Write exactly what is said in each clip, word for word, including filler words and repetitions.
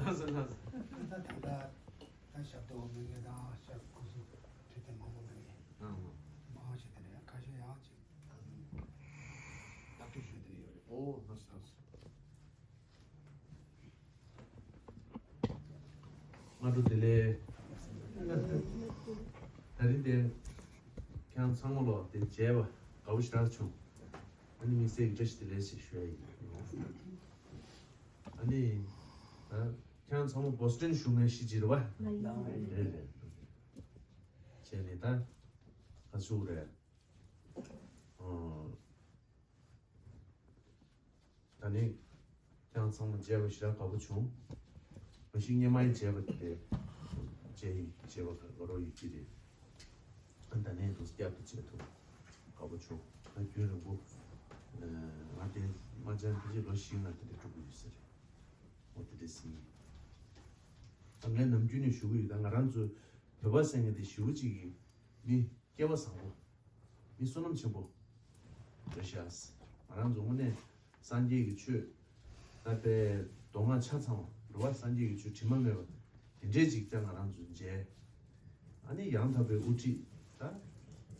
ལགས་སོ་ལགས་སོ། ད་ཞབས་ཏོག་མི་ངན་དང་ཞབས་སྐུ་གཟུགས་ཁྲི་སྟེང་མང་པོ་མི་ངན་མང་ཞིག་དེ་ནས་ཁ་ཤས་ཡང་ཅིག་བརྡ་སྤྲོད་ཞུ་བསྡད་ཡོད་རེད། ཨོ་ལགས་སོ་ལགས་སོ། སྔ་དྲོ་བདེ་ལེགས། ད་རིང་དེ་ཁྱེད་རང་ཚང་མ་ལོ་དེ་མཇལ་བ་དགའ་པོ་ཞེ་དྲག་བྱུང་། ཨ་ནི་དམིགས་བསལ་གྱི་བཀྲ་ཤིས་བདེ་ལེགས་ཞེས་ཞུ་ཡ་ཡིན། ཨ་ནི་ད་ཁྱེད་རང་ཚང་མ་བོ་སི་ཊོན་བཞུགས་མཁན་ཞིག་ཅིག་རེད་བ། རེད་རེད། བྱས་ནས་ད་ག་ཚོད་རེད། ཨ། ད་ནི་ཁྱེད་རང་ཚང་མ་མཇལ་བ་ཞེ་དྲག་དགའ་པོ་བྱུང་། མ་གཞི་སྔོན་མ་ཡི་མཇལ་བ་དེ་མཇལ་ཡི་མཇལ་བ་ག་རོ་ཡི་དེ་རེད། ཨ་ད་ནི་འདུག་བསྐྱར་དུ་མཇལ་ཐུབ་དགའ་པོ་བྱུང་། ང་རྒྱུན་རིང་པོ་ང་དེ་རྨ་ཆེན་ཕལ་ཆེར་ལོ་བཞི་ལྔ་དེ་འདྲ་འགྲོ་གི་ཡོད་ས་རེད། འོ་དེ་འདྲ་ཟིན། ད་ངས་ནམ་རྒྱུན་ནས་ཞུ་གི་ཡོད། ད་ང་རང་ཚོ་བོད་པ་ཟེར་མཁན་དེ་ཞེ་པོ་ཅིག་གི་མི། སྐལ་བ་བཟང་པོ། མི་བསོད་ནམས་ཆེན་པོ་རེད་ཤག་ང་རང་ཚོ་དངོས་གནས་སངས་རྒྱས་ཀྱི་ཆོས་ད་དཔེ་མདོ་སྔགས་ཆ་ཚང་བ་རེད་བ། སངས་རྒྱས་ཀྱི་ཆོས་དྲི་མ་མེད་པ་དེ་འདྲས་ཅིག་ཀྱང་ང་རང་ཚོ་མཇལ། ཨ་ནི་ཡང་དག་པའི་དབུ་ཁྲིད་ད་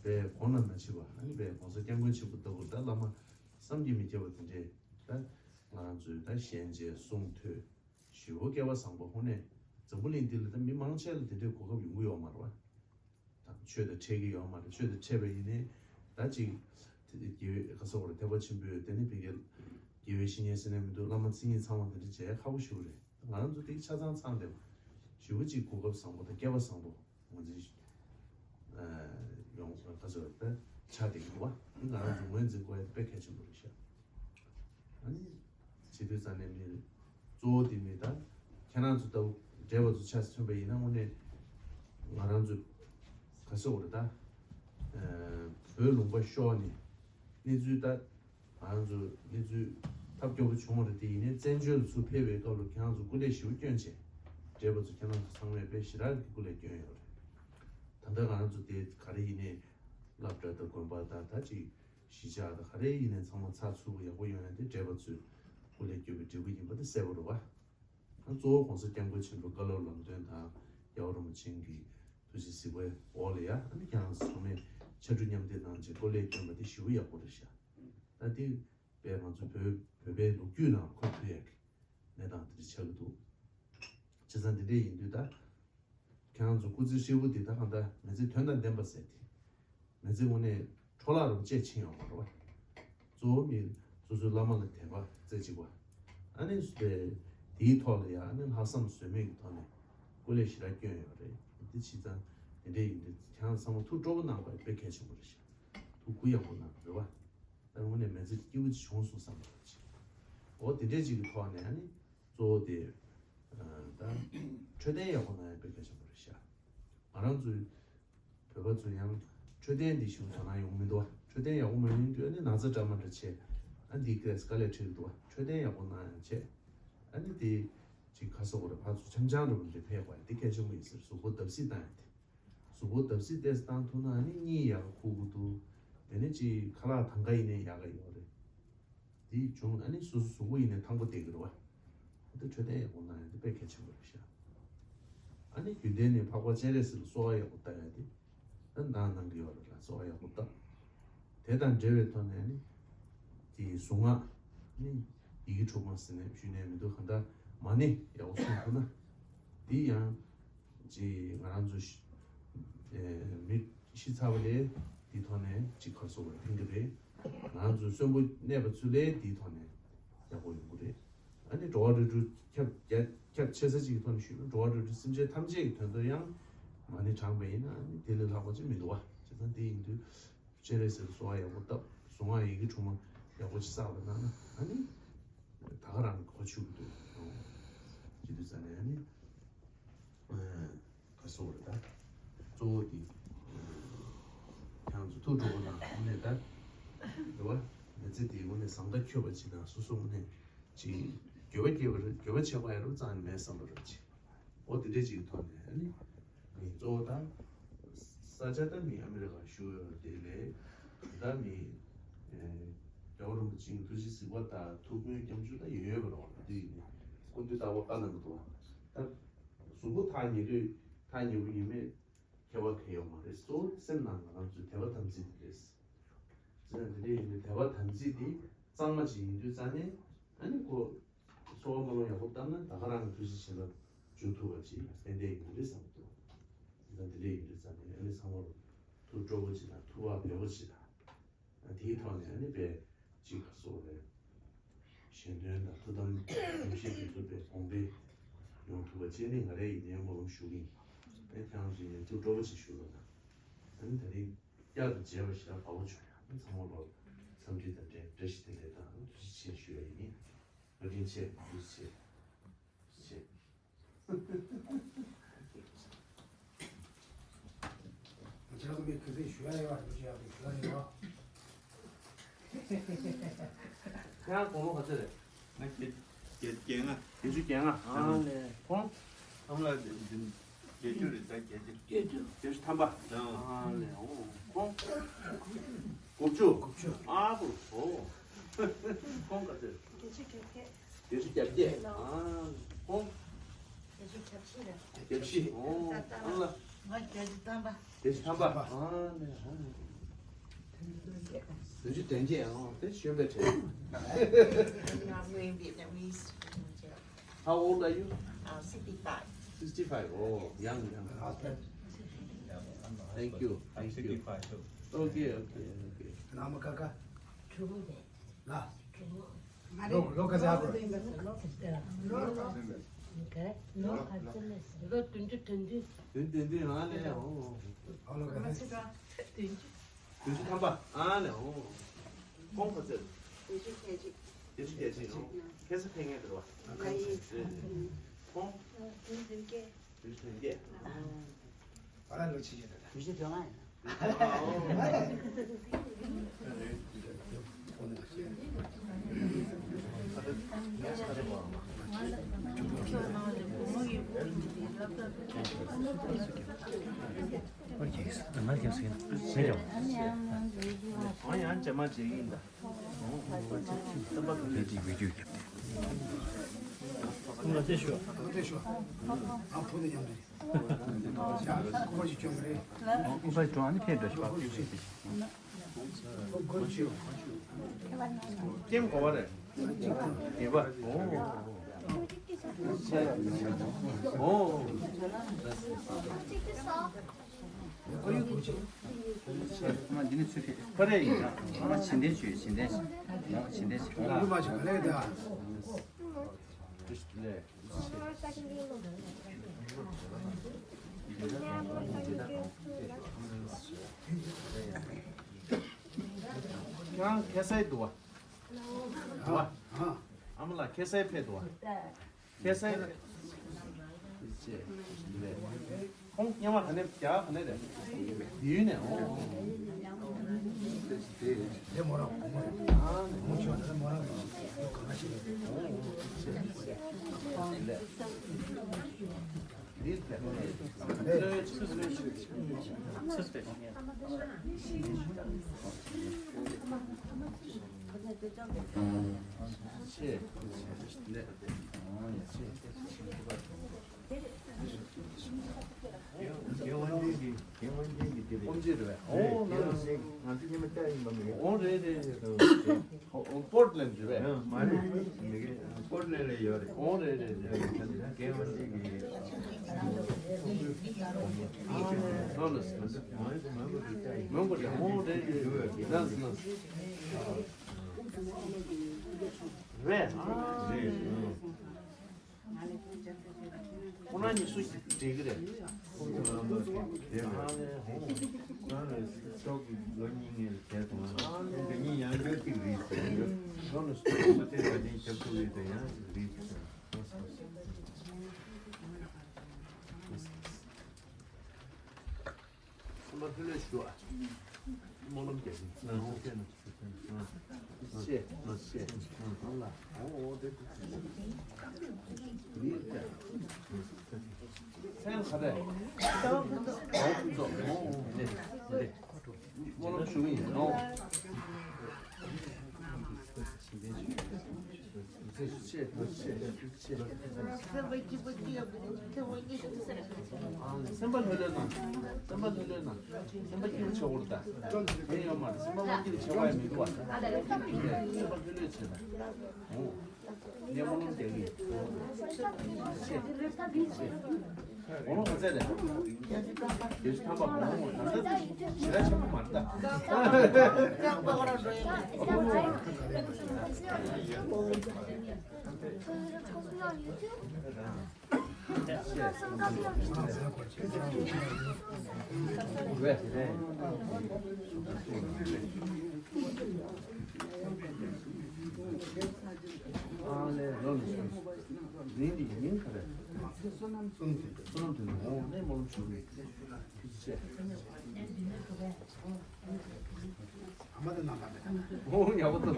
དཔེ་གོང་ན་མ་མཆིས་པ། ཨ་ནི་དཔེ་གོང་ས་སྐྱབས་མགོན་ཆེན་པོ་ལྟ་བུ་ད་བླ་མ་བསམ་གྱིས་མི་ཁྱབ་པ་དེ་འདྲས་ད་ང་རང་ཚོའི་ད་ཞལ་མཇལ་གསུང་ཐོས་ཞེ་པོ་སྐལ་བ་བཟང་པོ། དངོས་གནས་འཛམ་བུ་གླིང་འདི་ལ་ད་མི་མང་ཆེ་ལ་དེ་འདྲའི་གོ་སྐབས་ཡོང་གི་ཡོད་མ་རེད་བ། དང་ཆོས་དང་འཕྲད་ཀྱི་ཡོད་མ་རེད། ཆོས་དང་འཕྲད་པ་ཡིན་ནའི་ད་ཅིག་དགེ་བའི་ག་ཟེར་དགོས་རེད། ཐེག་པ་ཆེན་པོའི་དེ་ནི་ཕ་གི་དགེ་བའི་བཤེས་གཉེན་ཟེར་ནས་མི་འདུག་བླ་མ་མཚན་ཉིད་ཚང་བ་འདི་འདྲ་མཇལ་ཁག་པོ་ཞིག་རེད། ང་རང་ཚོ་དེ་ཆ་ཚང་ཚང་བསྡད་པ་ཞེ་པོ་ཅིག་གོ་སྐབས་བཟང་པོ་དང་སྐལ་བ་བཟང་པོ་ང་ཚོའི་ཡོང་ག་ཟེར་བ་དཔེ་ཆགས་བསྡད་ཀྱི་འདུག་བ། ང་རང་ཚོ་ངོས་འཛིན་དགོས་ཡ་དེ་དཔེ་གལ་ཆེན་པོ་རེད་ཤག་ཨ་ནི་བྱེད་དུས་ཙང་ནས་མི་གཙོ་བོ་དེ་མི་ད་ཁྱེད་རང་ཚོ་ལྟ་བུ་བགྲེས་པ་ཚོ་ཆ་མཚོན་པ་ཡིན་ན་དངོས་གནས་ང་རང་ཚོ་ག་ཟེར་དགོས་རེད། ད་བོད་ལུང་པ་ཤོར་ནས་གནས་ཚུལ་ད་ང་རང་ཚོ་གནས་ཚུལ་ཐབས་སྐྱོ་པོ་བྱུང་བ་རེད། དེ་ཡིན་ནའི་བཙན་བྱོལ་ལ་ཚུར་ཕེབས་པའི་སྐབས་ལ་ཁྱེད་རང་ཚོ་སྐུ་ལས་ཞེ་པོ་བསྐྱོན་བྱས། བགྲེས་པ་ཚོ་ཁྱེད་རང་ཚོ་ཚང་མས་དཔེ་ཞེ་དྲག་གི་སྐུ་ལས་བསྐྱོན་ཡོད་རེད། ད་ལྟ་ང་རང་ཚོ་དེ་ག་རེ་ཡིན་ནའི་སློབ་གྲྭ་དང་དགོན་པ་དང་ད་ཅིག་གཞིས་ཆགས་དང་ག་རེ་ཡིན་ནའི་ཚང་མ་ཚགས་ཚུད་པོ་ཡག་པོ་ཡོང་ཡ་དེ་བགྲེས་པ་ཚོས་སྐུ་ལས་བསྐྱོན་པའི་འབྲས་བུ་ཡིན་པ་དེ་གསལ་པོ་རེད་བ། ཨ་གཙོ་བོ་༸གོང་ས་༸སྐྱབས་མགོན་ཆེན་པོའི་བཀའ་སློབ་ལམ་སྟོན་དང་རྒྱལ་བ་རིན་པོ་ཆེ་གི་ཐུགས་རྗེ་གཟིགས་པའི་འོག་ལ་ཡ། ཨ་ནི་ཁྱེད་རང་ཚོ་ཚང་མས་ཕྱར་གྲུ་མཉམ་འདེགས་གནང་བྱས་སྐུ་ལས་བསྐྱོན་པ་དེ་ཞེ་པོ་ཡག་པོ་རེད་ཤག་ད་དེ་དཔེ་ང་ཚོ་བོད་བོད་པའི་ལོ་རྒྱུས་ནང་འཁོད་ཐུབ་ཡག་གི་གནས་སྟངས་དེ་འདྲ་ཆགས་ཀྱི་འདུག་བྱས་ཙང་དེ་འདྲ་ཡིན་དུས་ད། ཁྱེད་རང་ཚོ་སྐུ་ཚེ་ཧྲིལ་པོ་འདི་ད་གང་ལྟར་མི་ཚེ་དོན་དང་ལྡན་པ་ཟེར་ཏེ། མི་ཚེ་དངོས་གནས་འཕྲོ་བརླག་རུ་བཅད་ཕྱིན་ཡོང་བ་རེད་བ། གཙོ་བོ་མི་སོ་སོའི་བླ་མ་ལ་དད་པ་རྩེ་གཅིག་པ། ཨ་ནི་དེའི་ཐོག་ལ་ཡང་ཨ་ནི་ལྷག་བསམ་ཟོལ་མེད་ཀྱི་ཐོག་ནས་སྐུ་ལས་ཞེ་དྲག་བསྐྱོན་ཡོད་རེད། འདི་བྱས་ཙང་དེ་འདྲ་ཡིན་དུས་ཁྱེད་རང་ཚང་མ་ཐུགས་སྤྲོ་པོ་གནང་དགོས་དཔེ་གལ་ཆེན་པོ་རེད་ཤག་ཐུགས་ཁུར་ཡག་པོ་གནང་རེད་བ། ད་དངོས་གནས་མི་ཚེ་སྐྱིད་པོ་ཅིག་བྱུང་སོང་བསམ་པ་ཅིག་འོ་དེ་འདྲས་ཅིག་གི་ཐོག་ནས་ཨ་ནི། གཙོ་བོ་དེ་ད་འཕྲོད་བསྟེན་ཡག་པོ་གནང་ཡ་དཔེ་གལ་ཆེན་པོ་རེད་ཤག་ང་རང་ཚོའི་བོད་པ་ཚོ་ཡང་འཕྲོད་བསྟེན་འདི་ཞིག་དོ་སྣང་ཡོང་མི་འདུག་བ། འཕྲོད་བསྟེན་ཡག་པོ་མ་ཡོང་དུས་ཨ་ནི་ན་ཚ་འདྲ་མ་འདྲ་བྱས། ཨ་འདི་སྐད་དཀའ་ལས་འཕྲད་ཀྱི་འདུག་བ། འཕྲོད་བསྟེན་ཡག་པོ་གནང་ཡ་བྱས། ཨ་ནི་དེ་ཅིག་ག་ཟེར་དགོས་རེད། ཕར་ཚུར་འཆམ་འཆམ་འདྲ་པོ་འདྲ་ཕེབས་དགོས་ཡ་འདི་གལ་ཆེན་པོ་ཡིན་ཟེར། གཟུགས་པོ་བརྡབ་གསིག་བཏང་ཡ་དེ། གཟུགས་པོ་བརྡབ་གསིག་ཏོག་ཙམ་བཏང་ཐུབ་ན་ཨ་ནི་གཉིད་ཡག་ག་ཁུག་གི་འདུག་དེ་ནས་ཅིག་ཁ་ལག་དང་ག་ཡིན་ནའི་ཡག་ག་ཡོད་རེད། དེ་བྱུང་ཨ་ནི་སོ་སོ་གཟུགས་པོ་ཡིན་ནའི་ཐང་པོ་བསྡད་ཀྱི་རེད་བ། ཨ་དེ་འཕྲོད་བསྟེན་ཡག་པོ་གནང་ཡ་དེ་དཔེ་གལ་ཆེན་པོ་རེད་ཤག་ཨ་ནི་རྒྱུན་ལྡན་ནས་འཕགས་པ་སྤྱན་རས་གཟིགས་ལ་གསོལ་བ་ཡག་པོ་བཏབ་ཡ་དེ་ད་གནང་གནང་གི་ཡོད་རེད་ལ། གསོལ་བ་ཡག་པོ་བཏབ། དེ་དང་འབྲེལ་བའི་ཐོག་ནས་ཨ་ནི་དེ་གཟུངས་སྔགས་ཨ་ནི་ཡི་གེ་དྲུག་མ་ཟེར་ནས་ཞུས་ནས་མི་འདུག་གང་ལྟར་མ་ཎི་ཡག་པོ་གསུང་ཐུབ་ན་དེ་ཡང་། ཅིག་ང་རང་ཚོ་ཤི་ཨེ་མི་ཤི་ཚར་བ་ལས་དེའི་ཐོག་ནས་ཅིག་ག་རེ་ཟེར་དགོས་རེད། ཕན་གྱི་རེད། ང་རང་ཚོ་གསོན་པོ་གནས་པ་ཚོ་ལས་དེའི་ཐོག་ནས་ཡག་པོ་ཡོང་གི་རེད། ཨ་ནི་འགྲོ་བ་རིགས་དྲུག་ཁྱབ་རྒྱ་ཁྱབ་ཆེ་ས་ཅིག་གི་ཐོག་ནས་ཞུས་ན་འགྲོ་བ་རིགས་དྲུག་སེམས་ཅན་ཐམས་ཅད་ཀྱི་དོན་དུ་ཡང་མ་ཎི་བགྲངས་པ་ཡིན་ན་ཨ་ནི་དེ་ལས་ལྷག་པ་ཅིག་མི་འདུག་བ། བྱས་ཙང་དེ་ཡིན་དུས། སྤྱན་རས་གཟིགས་ལ་གསོལ་བ་ཡག་པོ་བཏབ། གཟུངས་སྔགས་ཡི་གེ་དྲུག་མ་ ཡག་པོ་ཅིག་བསགས་པ་གནང་ན་ཨ་ནི་ད་ག་རང་གི་གོ་ཆོད་ཀྱི་འདུག་ཅི་འདུག་ཟེར་ནས་ཨ་ནི། ག་སོགས་རེད་ད། གཙོ་བོ་དེ། ཁྱེད་རང་ཚོ་ཐུགས་སྤྲོ་པོ་དང་དངོས་གནས་ད། རེད་བ། མི་ཚེ་དེ་དངོས་གནས་བཟང་ཐག་ཆོད་པ་ཅིག་དང་སོ་སོ་དངོས་གནས་ཅིག་འགྱོད་པ་སྐྱེས་པ་རེད། འགྱོད་པ་ཆགས་པ་ཡ་རུ་རྩ་ནས་མེད་བསམ་པ་རེད་ཅིག་འོ་དེ་འདྲས་ཅིག་གི་ཐོག་ནས་ཨ་ནི། མི་གཙོ་བོ་ད། ས་ཆ་ད་མི་ཨ་མི་རི་ཀ་བཞུགས་ཡོད་དེ་ལས། ད་མི། རྒྱལ་བ་རིན་པོ་ཆེའི་ཐུགས་རྗེ་གཟིགས་པ་དང་ཐུགས་མཐུན་སྐྱབས་འཇུག་ད་ཡོད་ཡོད་པ་རེད་བ། འདི་ཡིན་ནི་སྐུ་མདུན་ལྟ་བ་བཀའ་གནང་གི་འདུག་བ། ད། གཟུགས་པོ་ཐག་ཉེ་དུས་ཐག་ཉེ་པོ་ཡིན་མེད་ཁྱད་པར་གང་ཡོད་མ་རེད། གཙོ་བོ་སེམས་ནང་ང་རང་ཚོའི་དད་པ་དམ་ཚིག་དེ་རེད། ཟེར་ན་དེ་འདྲ་ཡིན་དུས་དད་པ་དམ་ཚིག་དེ་གཙང་མ་ཅིག་ཡིན་དུས་རྩ་ནས་ཨ་ནི་ཁོ། འཚོ་བ་སྨོན་ལམ་ཡག་པོ་བཏབ་ན་ད་ག་རང་གི་ཐུགས་རྗེ་བྱིན་རླབས་འཇུག་ཐུབ་པ་ཅིག་ཏན་ཏན་ཡིན་པ་རེད་བསམ་གྱི་འདུག་ད་དེ་འདྲ་ཡིན་དུས་རྩ་ནས་ཨ་ནི་ཚང་མ་ལ་ཐུགས་སྤྲོ་པོ་ཅིག་དང་ཐུགས་བག་བདེ་པོ་ཅིག་དང་། དེའི་ཐོག་ནས་ཨ་ནི་དཔེ་ཅིག་ག་སོགས་རེད། གཞན་དོན་དང་ཐུགས་དམ་ཉམས་བཞེས་དེ་ཚོ་དཔེ་གོང་འཕེལ་ཡོང་ཐུབ་པ་བཅས་ནི་ང་རའི་ཡིན་ནའི་སྨོན་ལམ་ཞུ་གི་ཡིན། ཨེ་ཁྱེད་རང་ཚོ་ཡིན་ཐུགས་སྤྲོ་པོ་ཅིག་ཞུ་རོགས་གནང་། ཨ་ནི་ད་རིང་བསྐྱར་དུ་མཇལ་བ་ཞིག་ལ་དགའ་པོ་བྱུང་། ཨ་ནི་ཚང་མ་ལ་འཚམས་འདྲི་དང་འབྲེལ་བཀྲ་ཤིས་བདེ་ལེགས་དང་ཐུགས་རྗེ་ཆེ་ཞུ་ཡ་ཡིན། བཀའ་དྲིན་ཆེ། ཐུགས་རྗེ་ཆེ། ཆེ། ང་ཚོ་མི་ག་ཚོད་ཞུ་ཡ་ཡོད་པ་ཞུ་ཡ་ཞུ་ཡ་ཡོད། ཁྱེད་རང་དགུང་ལོ་ག་ཚོད་རེད། ང་བརྒྱད་བརྒྱད་བརྒྱད་ལྔ། བརྒྱད་ཅུ་གྱ་ལྔ། ཨ་ལས་ཁོང་། ཨ་མ་ལགས་འདི་བརྒྱད་ཅུ་རེད། ད་བརྒྱད་ཅུ། བརྒྱད་ཅུ། བརྒྱད་ཅུ་ཐམ་པ། ཨ་ལས་འོ་ཁོང་། དགུ་བཅུ། དགུ་བཅུ། ཨ་ཧོ་ཧོ། ཁོང་ག་ཚོད། བརྒྱད་ཅུ་གྱ་བརྒྱད། བརྒྱད་ཅུ་གྱ་བརྒྱད། ཨ་ཁོང་། བརྒྱད་ཅུ་གྱ་བཞི་རེད། གྱ་བཞི། ཨོ་ཨ་ལ། ང་བརྒྱད་ཅུ་ཐམ་པ། བརྒྱད་ཅུ་ཐམ་པ། ཨ་ནི་ཨ་ནི། བདུན་ཅུ་དོན་བརྒྱད། ཨོ་དེ་གཞོན་པའི་གྲས། Vietnamese. How old are you? Uh, sixty-five. Sixty-five. Oh, young, young. Thank you. Thank you. Okay, okay, okay. Nama kaka. True. ལོ་ལོ་ག་ཚོད་ཨ་ཁུ། ལོ་བདུན་ཅུ་དོན་བདུན། བདུན་དོན་བདུན། ཨ་ལས་འོ། ཨ་ལོ་ག་ཚོད། བདུན་ཅུ་ཐམ་པ། ཨ་ལས་འོ། ཁོང་ག་ཚོད། བདུན་ཅུ་ཁལ་གཅིག་བདུན་ཅུ་ཁལ་གཅིག་འོ། ཁ་སང་ཕེབས་མཁན་དེ་རེད་བ། ཁོང་། བདུན་ཅུ་དོན་བརྒྱད། བདུན་ཅུ་དོན་བརྒྱད། ཨ་ལ་ལོ་ཆེ་ཆེ་རེད་ད། བདུན་ཅུ་དོན་ལྔ་ཡིན། ཁྱེད་གོ་བ་རེད། ཉེས་པ། འོ། འོ། འདི་ནི་ཚུལ་ཁྲིམས། ཁོ་རེ་ཡིན་ན། ང་བྱིན་ལྡན་ཞུ། བྱིན་ལྡན་ཞུ། ང་བྱིན་ལྡན་ཞུ། ལུས་མ་བྱིན་ག་ལས་དེ། ཁྱེད་རང་ཁ་སང་འདུག་བ། འདུག་བ། ཨ་མ་ལགས་ཁ་སང་ཕེབས་འདུག་བ། ཁ་སང་། ཁོང་སྔོན་མ་ག་ནས་རྒྱ་ག་ནས་རེད། ཡུལ་ནས། འོ། དེ་མོ་རང་། ཨ་ནི་མོ་ཆོ་དེ་མོ་རང་། ག་ནས་ཤི། འོ། འདི་དེ་མོ་རེད། ཆེ། ཆེ། ལས། ཨང་། ཆེ། རྒན་དབང་ཆེན་གྱི། རྒན་དབང་ཆེན་གྱི་དེ་རེད། དབང་ཆེན་རེད་པས། ཨོ་ལགས། རྒན་དབང་ཆེན་ང་ཚོ་ཉི་མ་བལྟ་ཡིན་པ་མ་རེད། ཨོ་རེད་རེད་རེད། ཨོ་ཨོ་པོར་ཊ་ལེན་ཌ་རེད་པས། ཨ་མ་རེད། མི་རྒན་པོར་ཊ་ལེན་ཌ་ལ་ཡོད་རེད། ཨོ་རེད་རེད་རེད། རྒན་དབང་ཆེན་གྱི། ཨ་ལགས་ལགས། མོན་གྷོ་རེད། ཨོ་རེད་རེད་རེད། ལགས་ལགས། རེད། ཨ། རེད། ཁོང་རང་གཉིས་སུ་ཞིག་འགྲིག་གི་རེད། ཁོང་རང་ལོ་དེ་རེད། ཁོང་རང་ལོ་ཤོག་གི་ལོ་གཉིས་ངེས་བྱས་སོང་། ཁོང་གཉིས་ཡང་སྐྱར་གཅིག་རེད་ཟེར། ཡོང་ནས་སོ་སོ་དེ་ལ་ནི་རྒྱབ་ཐུབ་ཡོད་དེ་ཡང་རིགས་སོ་སོ། སེམས་པ་ལྷོད་ལྷོད་ཞུ་ཨ། སྨོན་ལམ་རྒྱག་གི། ཤེས་ཤེས། ཨོ་ཨོ་དེ་སེམས་ཁ་རེད། ཨོ་ཕུན་ཚོགས། ཨོ་ཨོ་དེ་དེ། སྨོན་ལམ་ཞུ་གི་ཡིན་ནོ། སེམས་པ་ལྷོད་ལྷོད་གནང་། སེམས་པ་ལྷོད་ལྷོད་གནང་། སེམས་པ་སྐྱིད་པོ་བྱེད་དགོས་རེད་ད། དེ་ཡོད་མ་རེད། སེམས་པ་མ་སྐྱིད་པ་བྱེད་པ་ཡང་མི་འདུག་བ། སེམས་པ་ལྷོད་ལྷོད་བྱེད་ད། ཨོ། ངས་སྨོན་ལམ་རྒྱག་གི་ཡིན། ཤེས། ཤེས། དགོང་མོ་ག་ཚད་རེད། བརྒྱད་ཅུ་ཐམ་པ། དགོང་མོ་ད་ལྟ་ཞེ་དྲག་ཆེན་པོ་མ་རེད་ད། ཤེས། ཨ་ལས། ལོ་ནི་སོང་། ཉིན་འདི་ཉིན་ག་རེ། བསོད་ནམས་བསོད་ནམས་དོན་ནི་འོང་ནས་སྨོན་ལམ་ཞུ་གི་ཡིན། ཨ་མ་དང་རྣམ་པ་མེད་ན། ཨོ་ཡག་པོ་འདུག།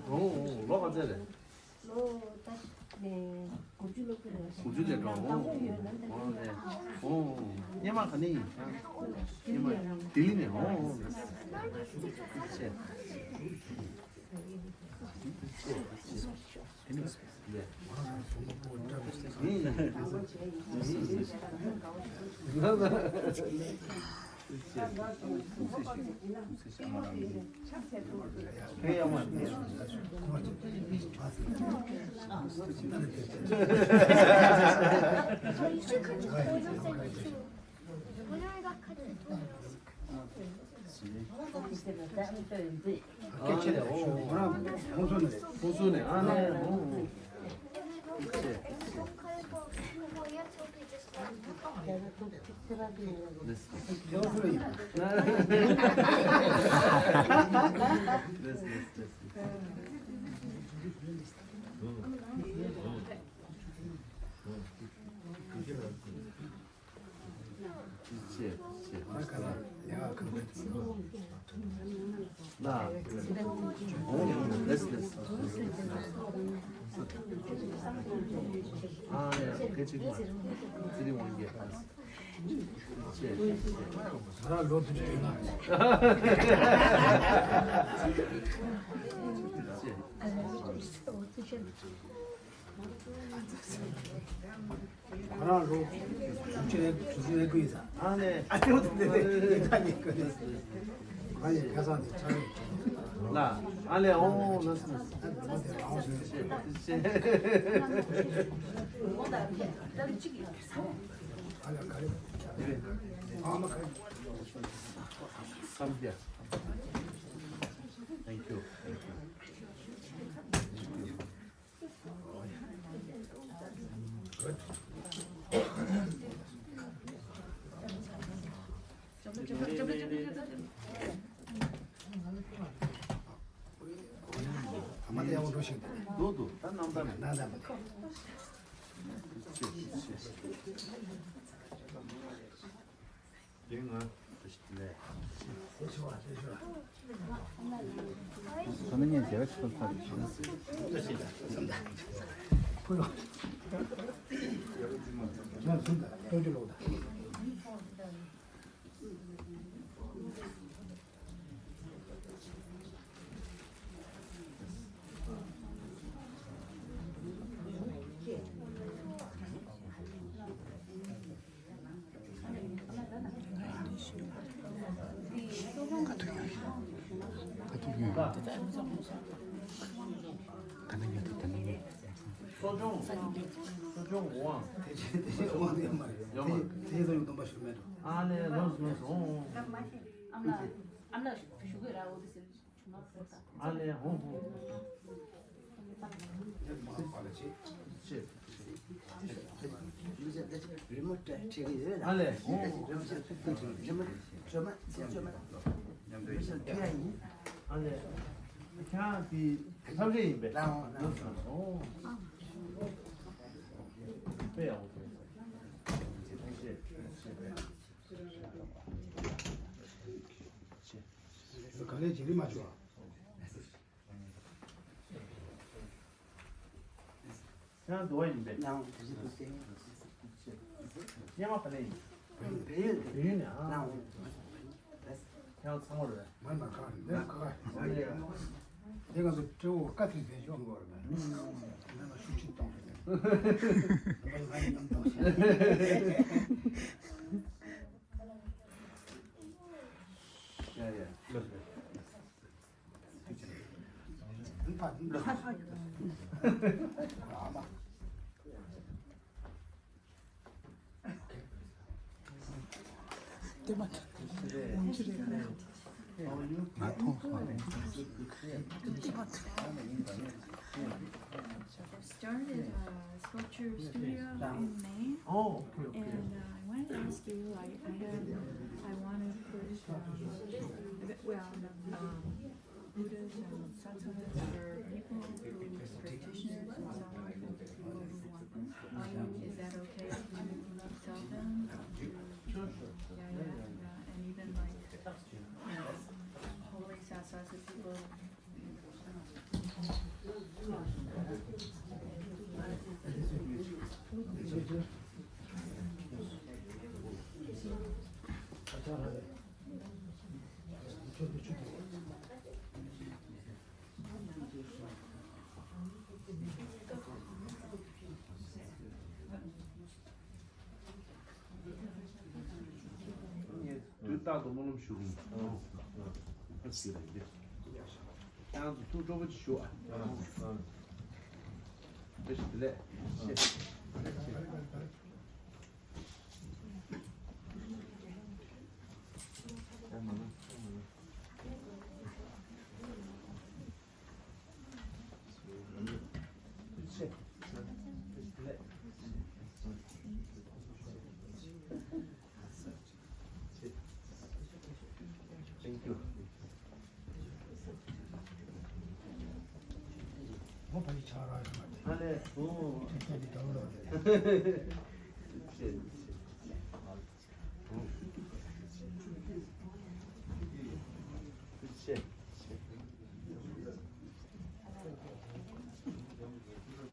ཨོ་ཨོ་ལོ་ག་ཚད་རེད། ལོ་ད་ནས་དགུ་བཅུ་ལོ་ཀུན་ལ་དགུ་བཅུ་ལས་འགྲོ། ཨོ་ཨོ་ཨོ་ཨོ། སྔོན་མ་ག་ནས་ཡིན། སྔོན་མ་ལྡི་ལི་ནས། ཨོ་ཨོ། ཁོང་ཚོ་ནས། ཨ་ནི། ཁོ་རང་ལོ་དྲུག་ཅུ་རེད། དྲུག་ཅུ་རེད་དགོས་ཡིན་ས། ཨ་ནི། ཨ་ནི་འོ་དེ་འདྲ་རེད། ད་ཉེ་གི་རེད། ང་ཡི་ཁ་སང་དེ་ཆགས་ཡོད། ལ། ཨ་ལས། ཨོ་ལགས་སོ། ཨ་ནི་འོ་དེ་རང་བཞིན་རེད། ཨ་ལས་ག་རེ། ཨ་མ་ག་རེ། Thank you. Thank you. གསོ་སྦྱོང་། གསོ་སྦྱོང་དབང་། དེ་བཞིན་དེ་བཞིན་དབང་དུ་ཡོད་མ་རེད། ཡོད་མ་རེད། དེ་བཞིན་དུ་ཡོད་སྟོན་པ་ཞུ་མེད་འགྲོ། ཨ་ནི་ལོས་ལོས་སོང་། ཨ་མ་ཨ་མ་ལགས་ཞུ་གི་ར། འོ་དེ་ཟེར་ཆུ་མ་ཕོ་ད། ཨ་ནི་ཧོ་ཧོ། ཆེ། ཨ་ལས། ཨ་ལས། ཁྱེད་རང་དེ་ཚབ་རེ་ཡིན་པས། ལགས་འོང་། ཨོ། དཔེ་ཡག་པོ་བྱུང་སོང་། ཐུགས་རྗེ་ཆེ། ག་ལེར་བྱེད་རིན་མ་བྱུང་བ། ཁྱེད་རང་འདུལ་བ་ཡིན་པས། ལགས་འོང་། སྙེ་མ་ག་ནས་ཡིན། བལ་ཡུལ་ནས། བལ་ཡུལ་ནས་ཨ། ལགས་འོང་། ཁྱེད་རང་ཚང་མ་རེད། མ་ན་ག་རེད། འདི་ག་རེད། འདི་ང་ཚོ་སྤྲེའུ་བཀའ་ཐུབ་ཟེར་ཤོག་འགོར་ན། ང་ལ་ཤུགས་ཆེན་གཏོང་རེད། ང་ཡི་ནམ་གཏོང་ཤེས། ཡ་ཡ། I've started a sculpture studio in May. Oh, okay, okay. And uh, I wanted to ask you, I, I have, I want to put, um, well, um, Buddhas and satsanghas for people who, practitioners and so on, for people who want them. Is that okay to sell them? Sure, sure. Yeah, yeah, yeah. And even like, you know, holy satsas for people. དུས་རྟག་ཏུ་སྨོན་ལམ་ཞུ་གི་ཡིན། ཨ་ཙི་རེད་འདི། ཁྱེད་རང་ཚོ་ཐུགས་སྤྲོ་པོ་ཅིག་ཞུ་ཨ། བཀྲ་ཤིས་བདེ་ལེགས། Thank you. ཨ་ལས། ཨོ།